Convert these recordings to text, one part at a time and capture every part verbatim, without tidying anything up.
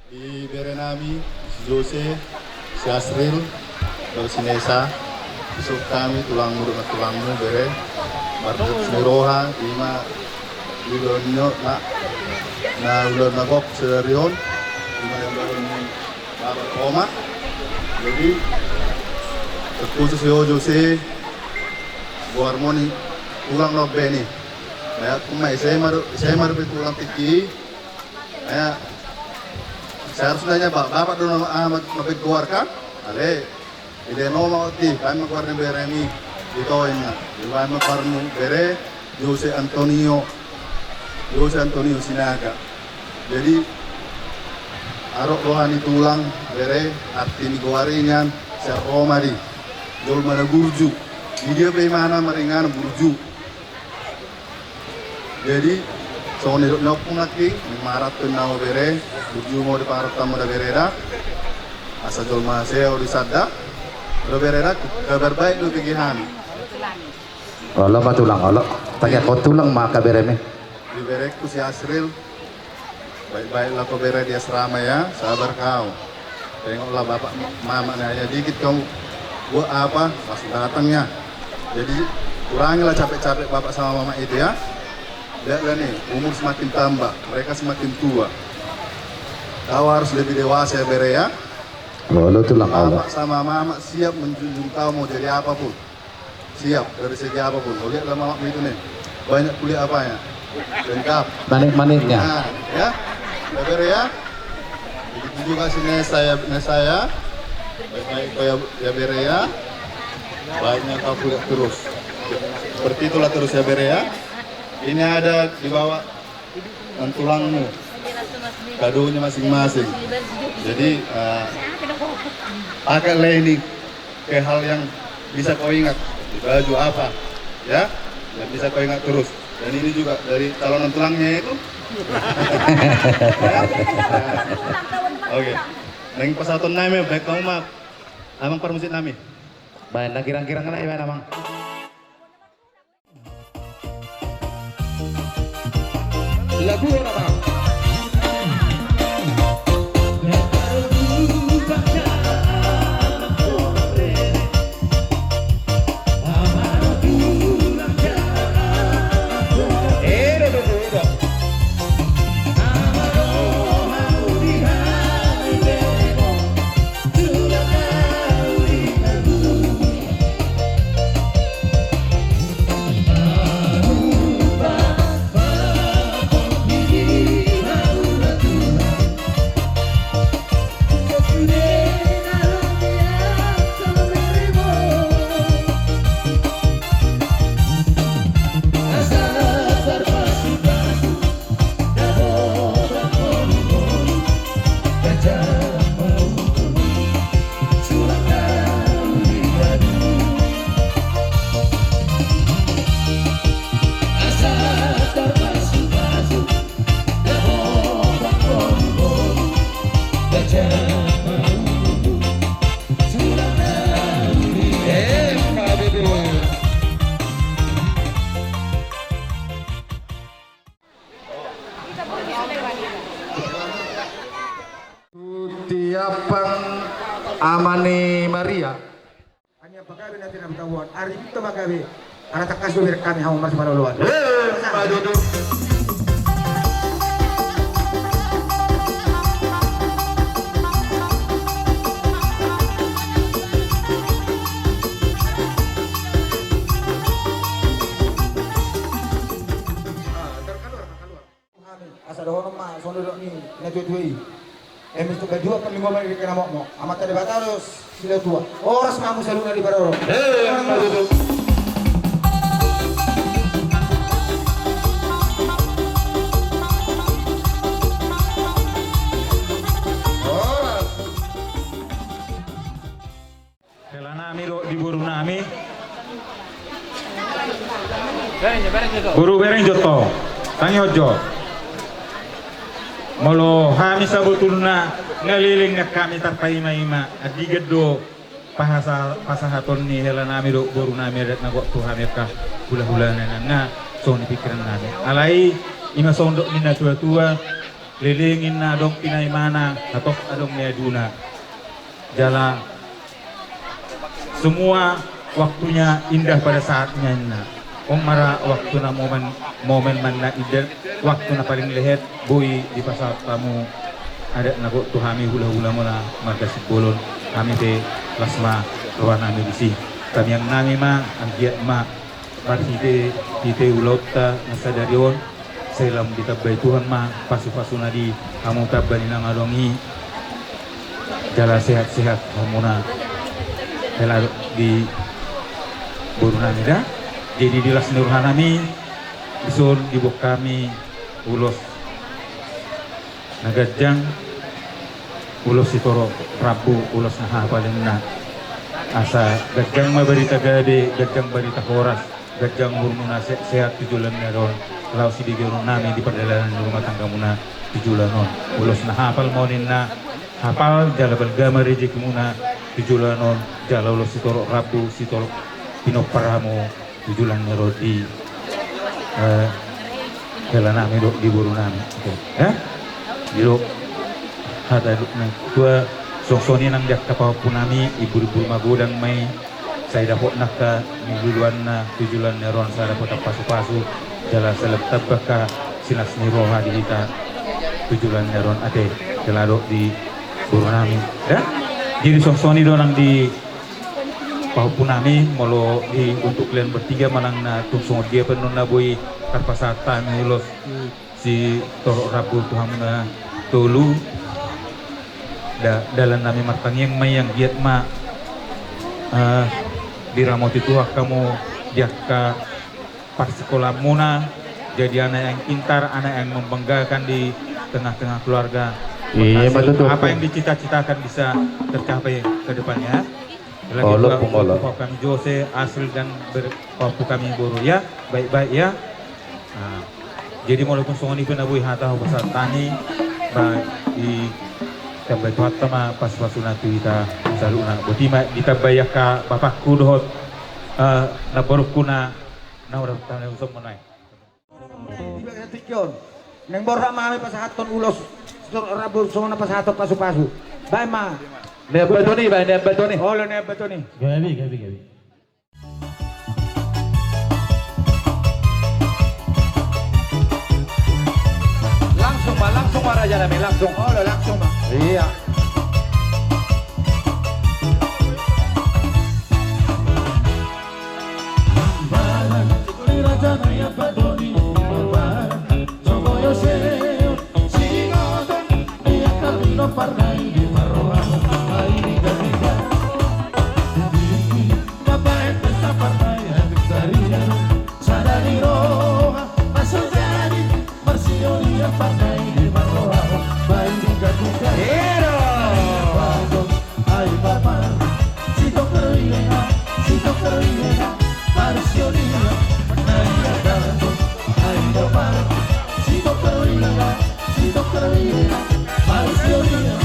Di bere nami, si Jose, si Asril, dohot si Nesa, isuk hami tulangmu dohot tulangmu bere, mardohot ni roha, ima di ulaon na, na ulaon na gok sadari on, ima di ulaon ni Bapak Oma. Jadi, terkhusus yo Jose, goarmon i tulang na umbahen i. Nah, ima ise ma, ise ma dope tulang tingki. Ya, seharusnya ba-, bapak do na, ah, ma-, magoar kan? Ale, ide no ma oti, baen ma goar ni beremi, ito inna. Baen ma goarmu bere, Jose Antonio, Jose Antonio Sinaga. Jadi, adong roha ni tulang, bere, arti ni goar i nian, sian Roma di. Jolma na burju. Di dia pe imana maringanan burju. Jadi, songon nidok ni ompung nangkin, mangaranto inna ho bere, burju ma ho di pangarantoanmu da bere da, asa jolma hasea ho di sanda, do bere da, kabar baik do bege hami. Olo ma tulang, olo. Tangiangkon tulang ma angka beremi. Di bereku si Asril. Baik-baiklah kau bere di asrama ya, sabar kau. Tengoklah bapak mamak ni, hanya dikit kau buat apa, langsung datang ya. Jadi kurangilah capek-capek bapak sama mamak itu ya. Lihatlah nih, umur semakin tambah, mereka semakin tua. Kau harus lebih dewasa ya bere ya. Olo tulang, olo. Bapak sama mamak siap menjunjung kau mau jadi apapun. Siap dari segi apapun. Kau lihatlah mamakmu itu nih. Banyak kuliah apanya? Lengkap. Manik-maniknya. Nah, ya. Ya, bere ya. Begitu juga si Nesa ya, Nesa ya. Baik-baik kau ya, ya bere ya. Baiknya kau kuliah terus. Seperti itulah terus ya bere ya. Ini ada di bawah dan tulangmu. Kadonya masing-masing. Jadi, eh, pakailah ini ke hal yang bisa kau ingat. Di baju apa, ya, yang bisa kau ingat terus. Dan ini juga dari calon tulangnya itu. Ya. Oke. Nang pasahaton nami, baen hamu ma amang parmusik nami. Baen, na girang-girang na i baen amang. Lagu nama. Tiapang ama ni Maria. Ani apa gabe nanti na butabuan. Ari kita ma gabe. Ala tangkas do berek hami hamu marsimaloloan. Eh, padudu. Ah, ntar kaluar, kaluar. Asa dohonon ma songon nidok ni na tua-tua i. Eme tu baju apa lima menit kena mokmok. Amanta Debata do silehon tua. Horas ma hamu saluhutna di parorot. Eh, yang betul. Horas. Hela nami dohot di boru nami. Boru bereng jo tong. Tangihon jo. Molo hami sabotulna nga leleng nian hami tarpaima-ima, andigan do pahasa-, pasahaton ni hela nami dohot boru nami adat na gok tu hami angka hula-hulana, na songon i pikiran nami. Alai ima songon dok ni na tua-tua, Leleng ninna adong pinaimana, hatop adong ni aduna. Jala semua waktunya indah pada saatnya ninna. On ma ra waktu na momen, momen ma ninna inda, waktu na paling lehet, boi dipasahat hamu adat na gok tu hami hulahulamuna marga Simbolon, hami pe las ma rohanami disi. Tamiangnami ma, anggiat ma marhite, hite ulaonta na sadari on, sai lam ditambai Tuhan ma pasupasuna di hamu tamba ni na adong i. Jala sehat-sehat hamuna, hela di borunami da. Jadi di las ni rohanami, dison diboan hami ulos na ganjang, ulos sitorop rambu, ulos na hapal ninna. Asa ganjang ma barita gabe, ganjang barita horas, ganjang umurmuna, sehat-sehat tu joloan ni ari on, laho sibegeonnami di pardalanan ni rumah tanggamuna tu joloan on. Ulos na hapal ma on ninna, hapal jala balga ma rejekimuna tu joloan on, jala ulos sitorop rambu, sitorop pinompar hamu tu joloan ni ari on di, eh, helanami dohot di borunami. Oke. Ya? Didok hata na tua, songon i nang di angka pahompunami, imbur-imbur magodang ma i, sai dapot nangka niluluanna tu joloan ni ari on, sai dapotan pasupasu, jala sai lam tamba angka silas ni roha di hita tu joloan ni ari on ate, hela dohot di borunami. Ya? Jadi songon i do nang di pahompunami, molo di untuk kalian bertiga manang na tung songon dia pe annon na boi tarpasahat hami ulos sitorop rambu tu hamuna tolu. Da, dalannami martangiang ma i anggiat ma, eh, diramoti Tuhan hamu di angka parsikolaanmuna, jadi anak yang pintar, anak yang membanggakan di tengah-tengah keluarga. Iya, berhasil, betul, apa yang dicita-citakan bisa tercapai ke depannya. Lagi olo, dua, pung olo. Pahompu kami Jose, Asri, dan ber-, pahompu kami Boru, ya. Baik-baik, ya. Nah, jadi molo tung songon i pe na boi hata hupasahat hami, ba, ditambai Tuhanta ma pasupasuna tu hita saluhutna. Boti ma ditambai angka bapakku dohot, eh, namborungku na, na udah tanda usop menai. Di bagasan tingki on. Naeng borhat ma hami pasahathon ulos sitorop rambu songon na pasahathon pasupasu. Baen ma. Nean baton i, baen nean baton i. Olo, nean baton i. Gabe, gabe, gabe. Langsung ma, langsung ma rajanami, langsung. Olo, langsung ma. Iya. Marsiolia partai di marroha, baen di katuka. Ero. Ai bapa, sitokar ia, sitokar ia, marsiolia, na ia dato. Ai bapa, sitokar ia, sitokar ia, marsiolia.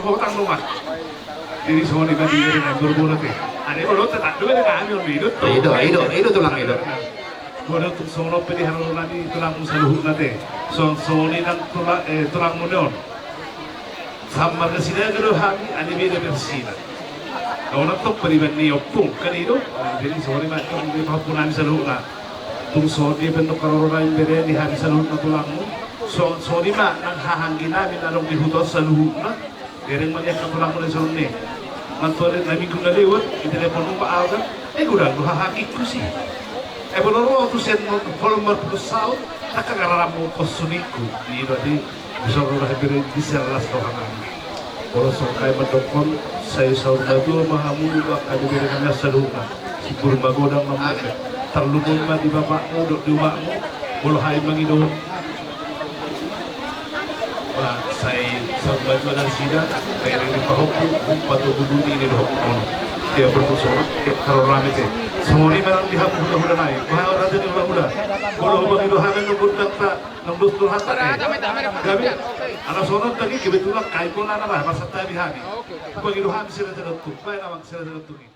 Hutang rumah. Jadi songon i ma di bere nami boru-boru ate. Ada boru tetap dua bere nami on, i do. I do, i do, i do tulang, i do. Boru tu songon on pe di haroro nami tulangmu saluhutna ate. Songon, songon i nang tula-, eh, tulangmuna on. Samarga Sinaga do hami, alai beda bersina. Songon on tong pariban ni ompung, kan i do. Jadi songon i ma tong di pahompu nami saluhutna. Tung songon i pe tong haroro nami bere ni hami saluhutna tulangmu. So-, songon i ma nang haha anggi nami na adong di huta on saluhutna. Dereng ma nian angka tulangmuna i songon i. Mantuari na minggu na lewat, ditelepon ma ahu kan. Eh, godang do haha anggingku si. Eh, molo ro au tu sian holong marpudun saut, tangkas rarammu pos suningku. Ni berarti di son do haha bere di sian las roha nami. Molo songon i ma dokkon, sai saur matua ma hamu, angka bere nami saluhutna. Sibur magodang ma hamu. Tarlumobi ma di bapakmu, dohot di umakmu, molo hami mangido. Ba, sai saur matua nasida, sai ring pahompu, patubu buni ni dohot on. Dia berpusona, dia haroro nami ate. Songon i ma nang di hamu hula-hula nai. Ba, raja ni hula-hula. Molo humangido hami nang gondang ta, nang dos tu hata, eh. Gabe, ala songon on tagi, kebetulan kai kona na ba, marsantabi hami. Humangido hami si raja na tung. Ba, na mang si raja na tung i.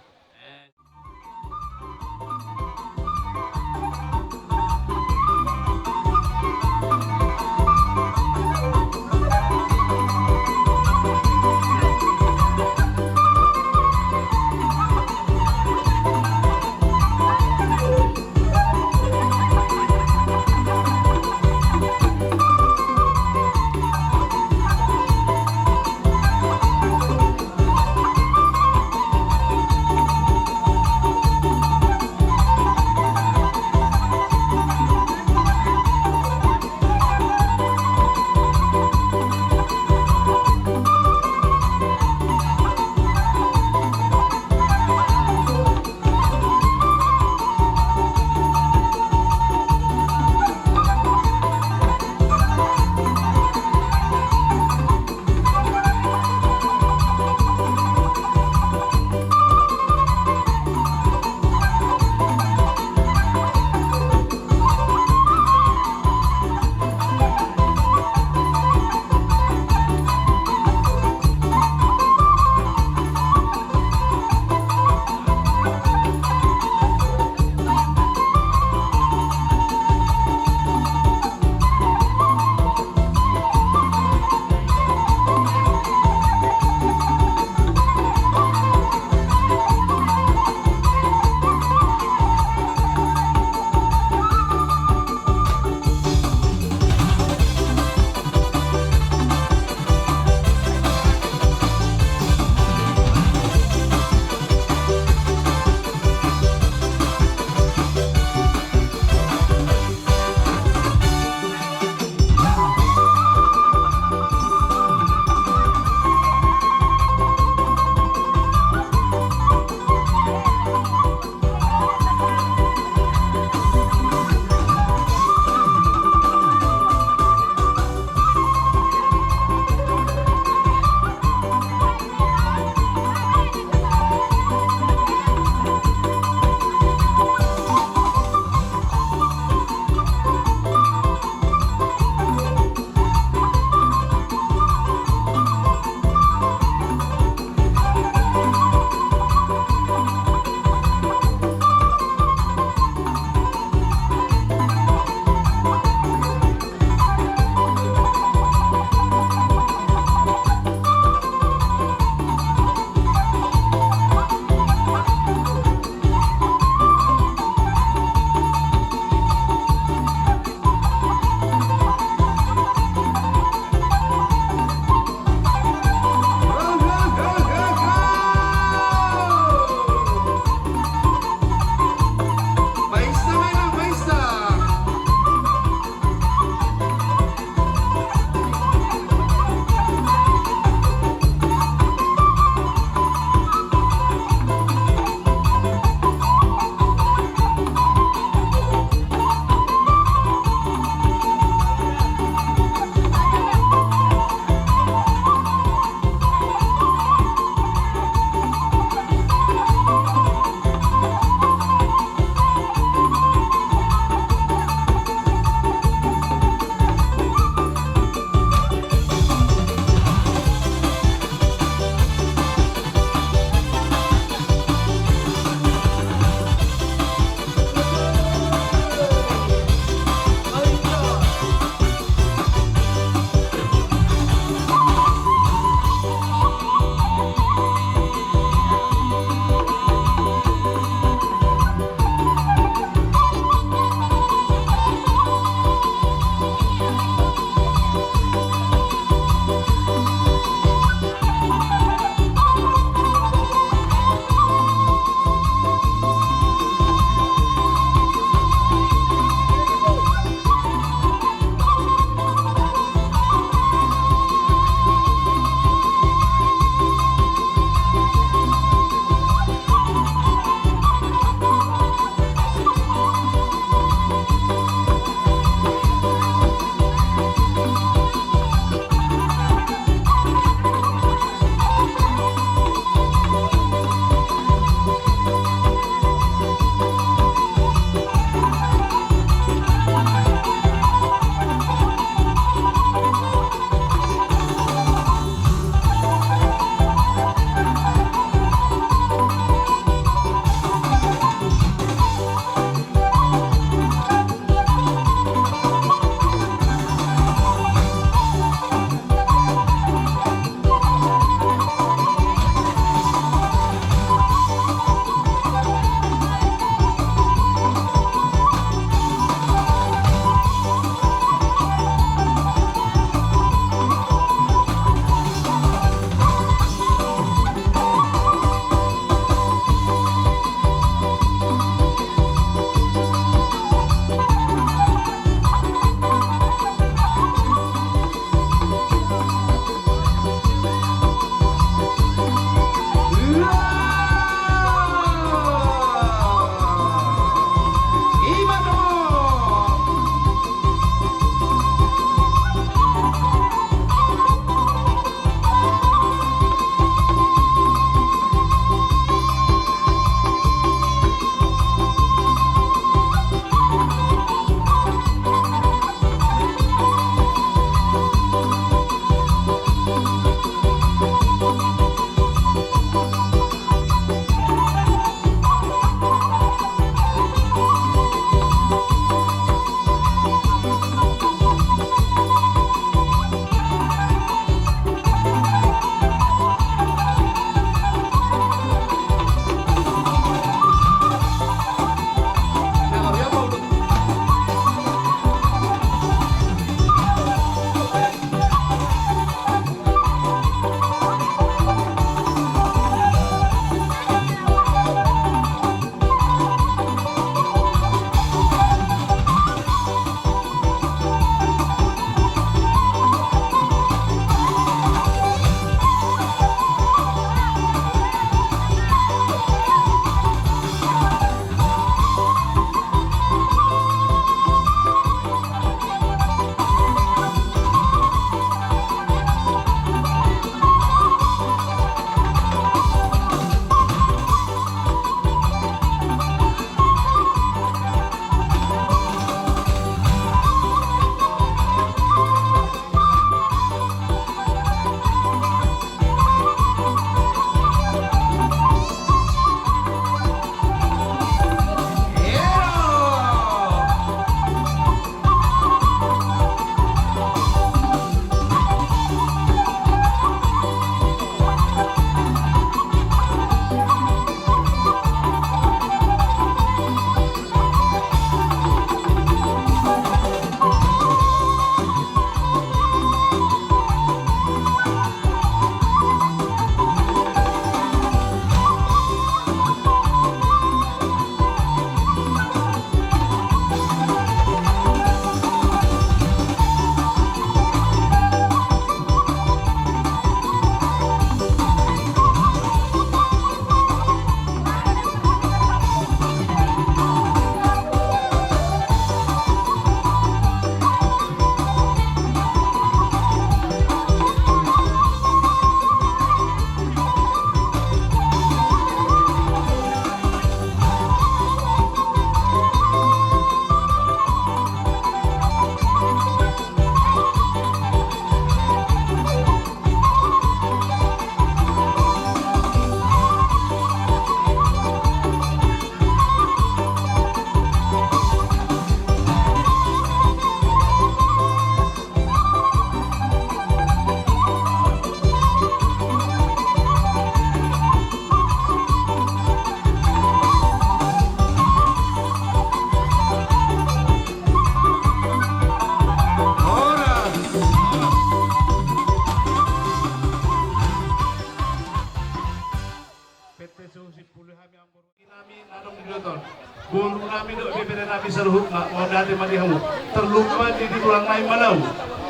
Nami dohot bere nami saluhutna, mauliate ma di hamu. Tarlumobi di tulang nami Manau.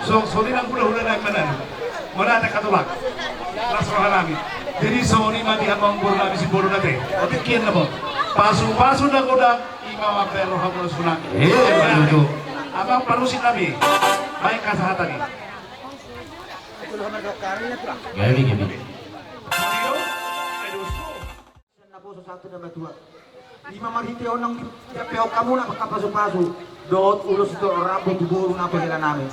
Songon i nang hulahula nami Manau. Mauliate hatulang. Las roha nami. Jadi songon i ma di hamu amangboru nami Simbolon ate. Otik kian nama. Pasupasu na godang, i ma mambahen roha muna sunak. Iya, betul. Amang parusi nami. Baen hasahatan i. Gabe, gabe. Naposo satu dan batua. Ima marhite on nang di, diampehon hamuna angka pasupasu dohot ulos dohot rambu tu boru nami, hela nami.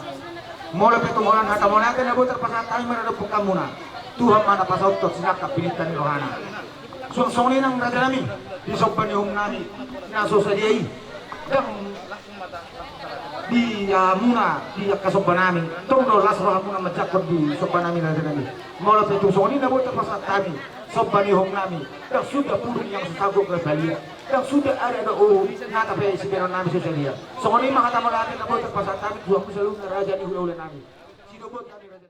Molo pe tung holan hata mauliate na boi tarpasahat hami maradophon hamuna, Tuhan ma na pasahathon sinangkap pinangido ni rohana. Suang songon i nang raja nami, di somba ni uhum nami na so sadia i, ndang di hamuna, di angka somba nami, tong do las rohamuna manjangkon di somba nami raja nami. Molo pe tung songon i na boi tarpasahat hami, somba ni uhum nami, ndang suda pudun yang sesagok na balia, ndang suda adat dohot uhum na tapaihut sibahenon nami so sadia. Songon i ma hata mauliate na boi tarpasahat hami tu hamu saluhutna raja ni hulahula nami. Sidobot hami raja.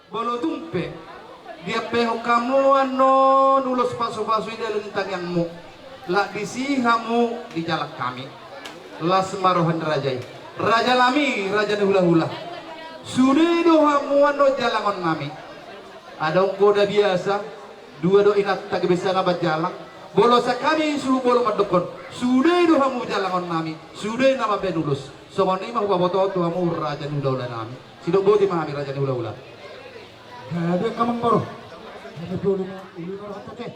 Molo tung pe diampehon hamu annon ulos pasupasu i di alean tangiangmu, lak disi hamu di jalang hami. Las ma roha ni raja i. Raja nami, raja ni hulahula. Sude do hamu annon jalangon nami. Adong do na biasa, dua do inanta gabe sanga manjalang. Molo sian hami suhut bolon mandokkon, sude do hamu jalangon nami, sude na mambahen ulos. Songon i ma hupabotohon tu hamu raja ni hulahula nami. Sidok boti ma hami raja ni hulahula. Gabe angka amangboru. Gabe pe uli ma, uli ma rohanta te.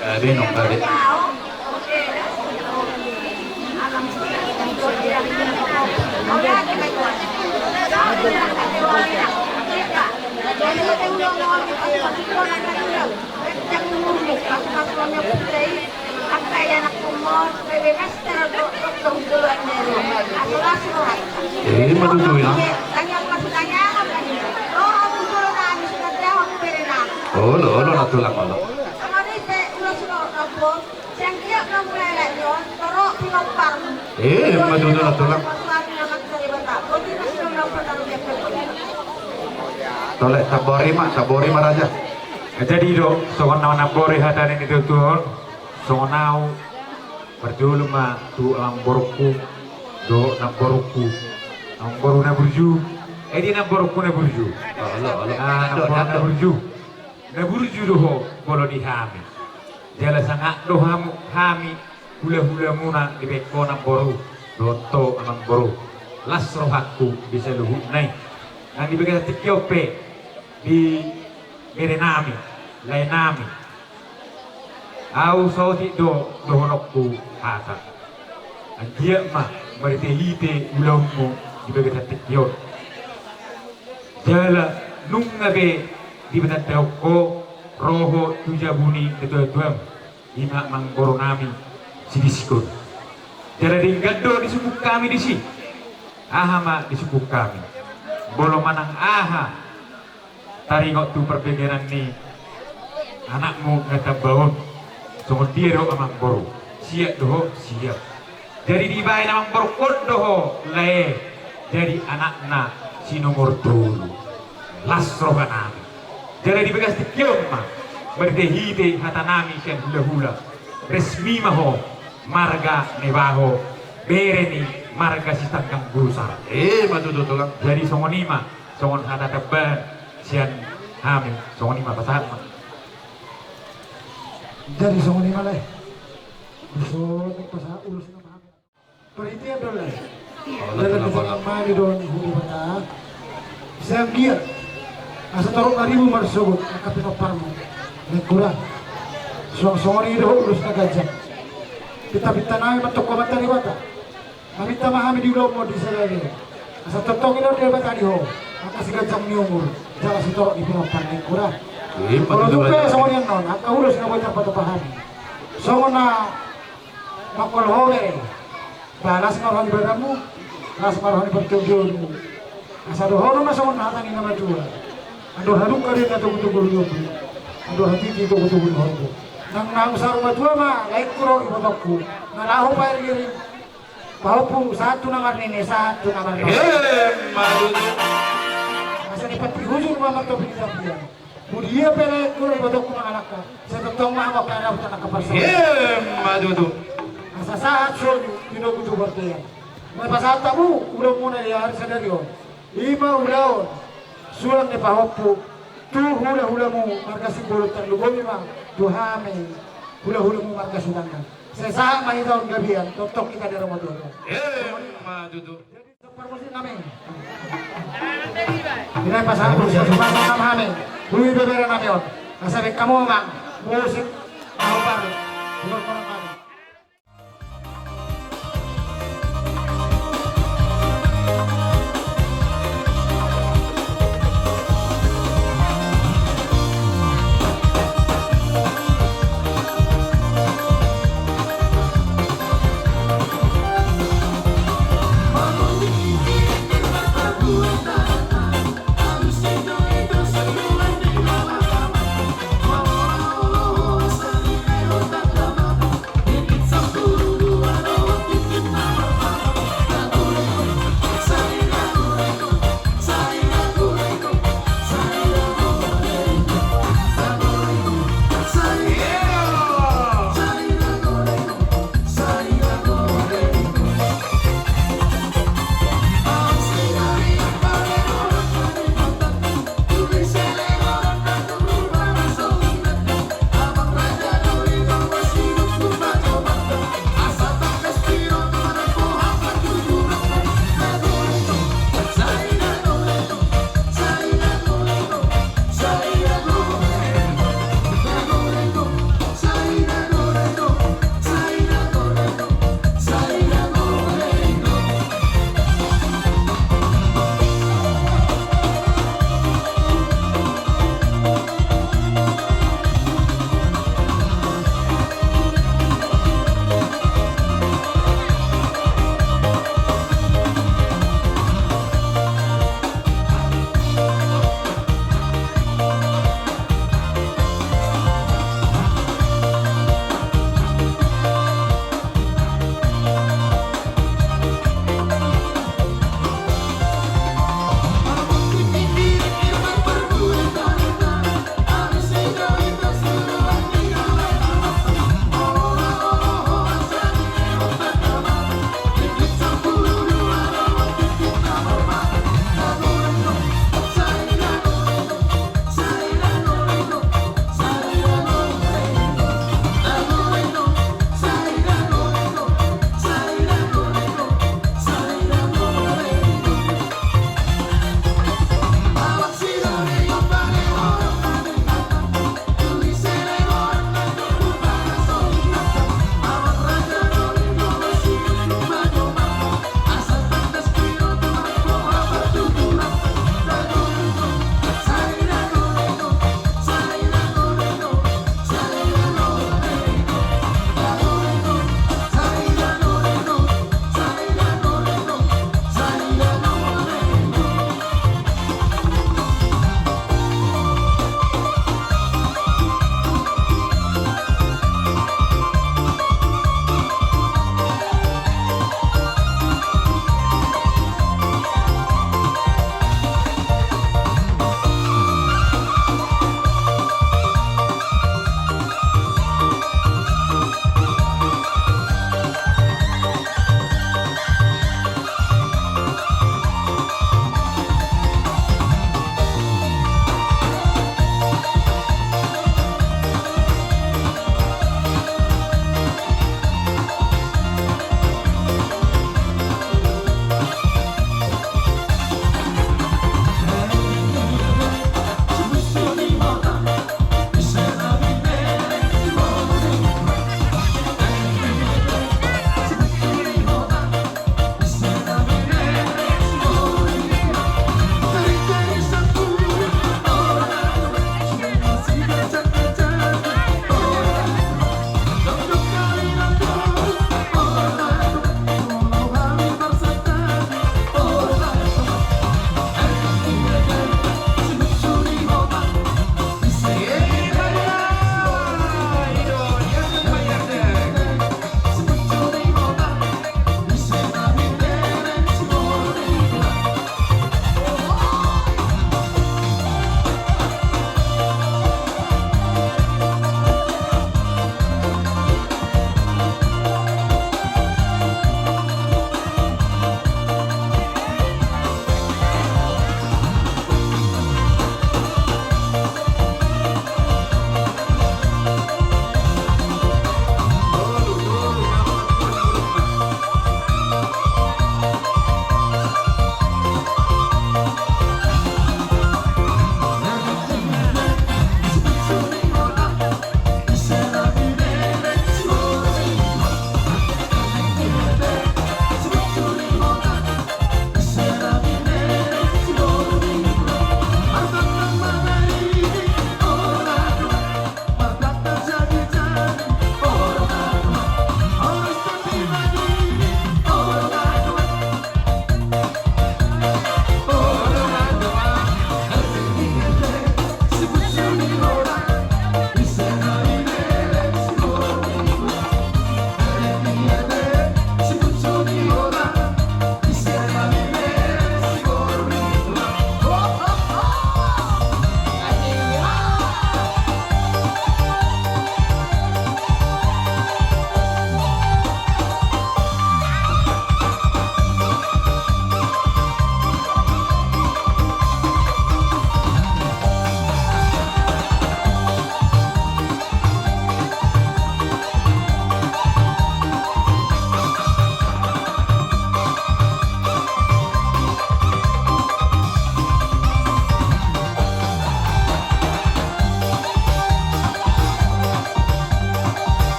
Gabe nong gabe. Eh, ima tutu ya. Olo, olo, na tulang, olo. Eh, ima tutu, na tulang. Tole, tabori ma, tabori ma raja. Jadi do, songon na nambori hata ni tutu on, songon au, parjolo ma tu amangborungku, dohot namborungku, amangboru na burju, eh, di namborungku na burju. Olo, olo. Ah, namboru na burju. Na burju do ho molo di hami. Jala sangap do hamu, hami, hulahulamuna dibaen ho namboru, dohot ho amangboru. Las rohangku di saluhutna i. Nang di bagasan tingki on pe, di bere nami, lae nami. Au saotik do dohononku hata. Anggiat ma marhitehite ulaonmu di bagasan tingki on. Jala nunga be dipatandaon ho ro ho tu jabu ni natuatuam, ima amangboru nami Sidiskon. Jala denggan do disungkun hami disi. Aha ma disungkun hami? Molo manang aha taringot tu parbahenan ni anakmu na tamba on, songon dia do amangboru? Siap do ho? Siap. Jadi dibaen amangborungkon do ho, lae, jadi anakna si nomor tolu. Las roha nami. Jala di bagas tingki on ma, marhitehite hata nami sian hulahula, resmi ma ho marga Nebaho, bere ni marga Sitanggang Gurusar. Eh, ima tutu, tulang. Jadi songon i ma, songon hata tambahan sian hami, songon i ma, pasahat ma. Jadi songon i ma, lae. Dison pasahat ulos nama hami. Parhitean do, lae. Dalan ni tangan mani dohot ni Debata. Sai anggiat asa torop ma ribu marsogot angka pinomparmu, Lae Kura. Suang songon i do ho ulos na ganjang. Pintapinta nami ma tongtong Amanta Debata. Maminta ma hami di ulaonmu on di sadari on, asa tongtong i do Debata di ho angka siganjang ni umur jala sitorop ni pinompar, Lae Kura. Molo tung pe songon i annon angka ulos na boi tarpatupa hami, songon na mangkol ho be, ba las ma roha ni badanmu, las ma roha ni partingkianmu. Asa dohonon ma songon hata ni na matua: Andor hadungka do inna togutogu ni ompu, andor hatiti togutogu ni horbo. Nang naung saur matua ma, Lae Kura, ibotongku, na laho pairgiring pahompu, sahat tu na marnini, sahat tu na marnono. Emma tutu. Asa dipatihujur ma martopi di tapian. Molo dia pe, Lae Kura, ibotongku, mangalangka, sai tongtong ma hamu angka na hutaon angka parsaulian. Emma tutu. Asa sahat solu di togu tu bontean. Nunga pasahat hamu ulaonmuna di ari sadari on, i ma ulaon suang ni pahompu tu hulahulamu marga Simbolon, tarlumobi ma tu hami hulahulamu marga Sitanggang. Sai sahat ma hita on gabean, tongtong hita di ari na tuatua. Emma tutu. Jadi, parmusik nami. Binaen pasahat musik, pasahat nami. Dui bebere nami on. Asa baen hamu ma musik na hombar. Di luar koran nami.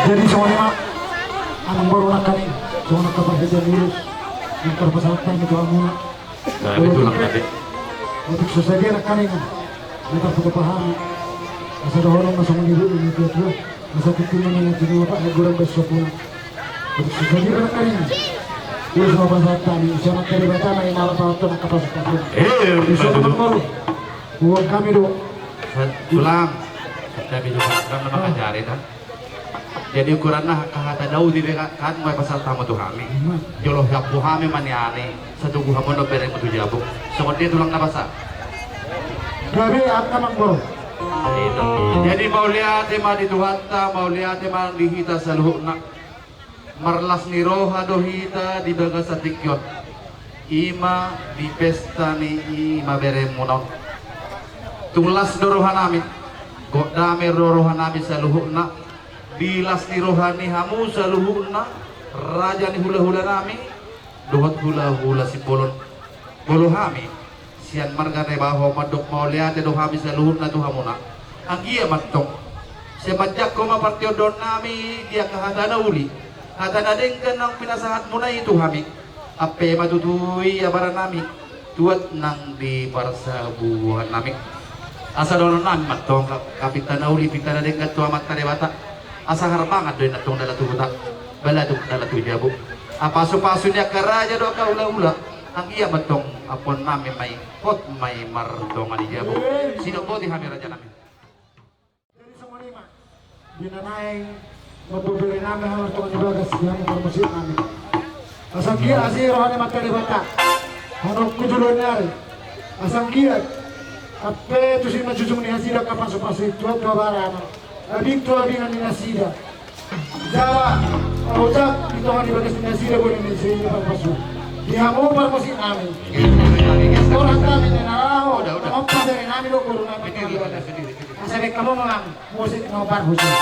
Jadi songon i ma, amang boru nangkaning, songon angka parhitean ulos, na tarpasahat hami tu hamuna. Nah, itu lang tadi. Otik so sadia nangkaning, na tarpatupa hami. Asa dohonon ma songon i, dulu ni tua-tua. Asa tutu ma na jini bapak na gurang beso pula. Otik so sadia nangkaning. Ulos ma pasahat hami, sian angka Debata na inala pahoton angka pasu-pasu. Eh, di so dulu. Uang kami do. Sa-, tulang. Kami do, tulang na mangajari, dah. Jadi ukuranna angka hata na uli be kan, kan, ma pasahat hamu tu hami. Jolo hiampu hami ma nian i, satugu hamu na beremu tu jabu. Songon dia tulang na basa. Gabe angka manggol. Jadi mauliate ma di Tuhanta, mauliate ma di hita saluhutna. Marlas ni roha do hita di bagasan tingki on. Ima di pesta ni ima beremuna on. Tung las do rohanami, gok dame do rohanami saluhutna. Di las ni roha ni hamu saluhutna, raja ni hula-hula nami, dohot hula-hula Simbolon. Molo hami sian marga Naibaho mandok mauliate do hami saluhutna tu hamuna. Anggiat ma antong sai manjangkon ma partiondoon nami di angka hata na uli, hata na denggan naung pinasahatmuna i tu hami. Ampe ma tutu i abaran nami, tuat nang di parsabuan nami. Asa dohonon nami ma antong, angka pinta na uli, pinta na denggan tu Amanta Debata. Asa harbangan do i antong dalan tu huta, balatuk dalan tu jabu. Pasu-pasu ni angka raja do angka hula-hula. Anggiat ma antong ampuon nami ma i, hot ma i mardongan di jabu. Sidok boti hami raja nami. Jadi songon i ma, di na naeng mambere nami hamu antong di bagas di hamu parmusik nami. Asa anggiat asi roha ni Amanta Debata. Hano ku jolo ni ari. Asa anggiat. Ampe tusi ma jujung ni nasida angka pasu-pasu i, tuat tu abaran. Abing tu abingan ni nasida. Jala ojak di tonga ni bagas ni nasida boni ni si parpasu. Di hamu parmusik nami. Orang kami ni na laho. Udah, udah. Mampa dari nami do guru nami. Asa baen hamu ma musik nomor husik.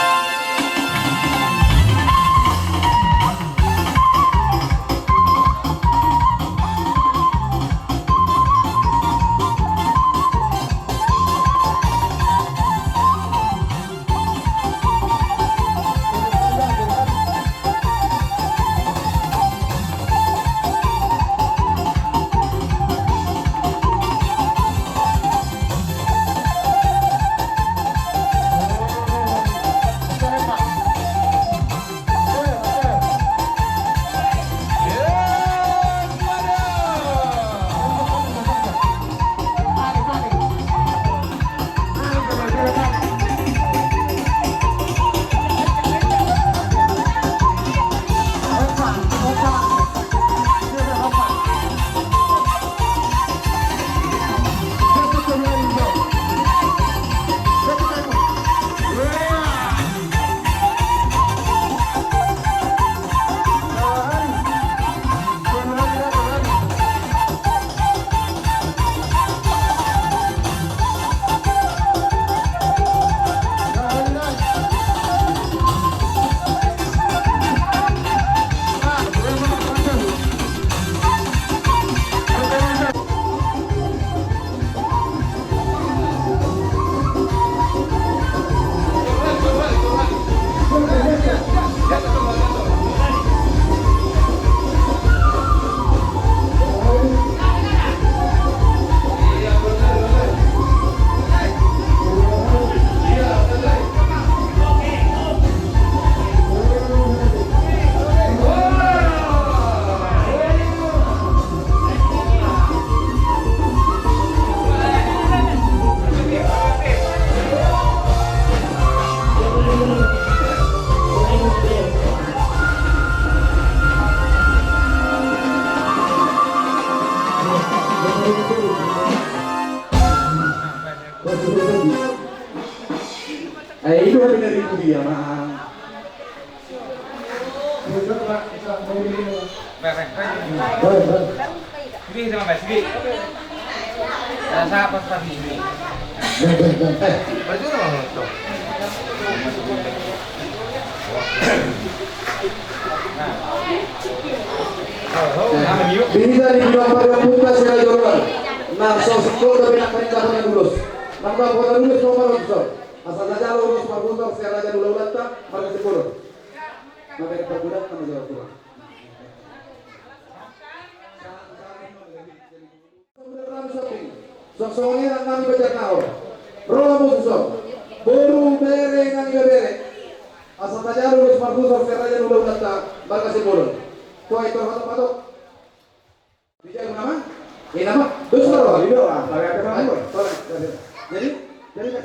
Eh, itu hati dari kuliah, Mang. Bisa dibilang pada muka sila jorang. Na so singkop dope na paling dapotan ulos. Na mangkapotan ulos nomor on so. Asa tajalo ulos marhusor sian raja ni ulaulanta marga Simbolon. Na bere pagudak na manjawab tulang. Suang songon i nang nami pajar na on. Ro hamu suson. Boru bere nang ibebere. Asa tajalo ulos marhusor sian raja ni ulaulanta marga Simbolon. Tua i tor hatop hatop. Di jago nama? Ini nama? Dos ro. Ini doang. Pakai apa nama? Jadi, jadi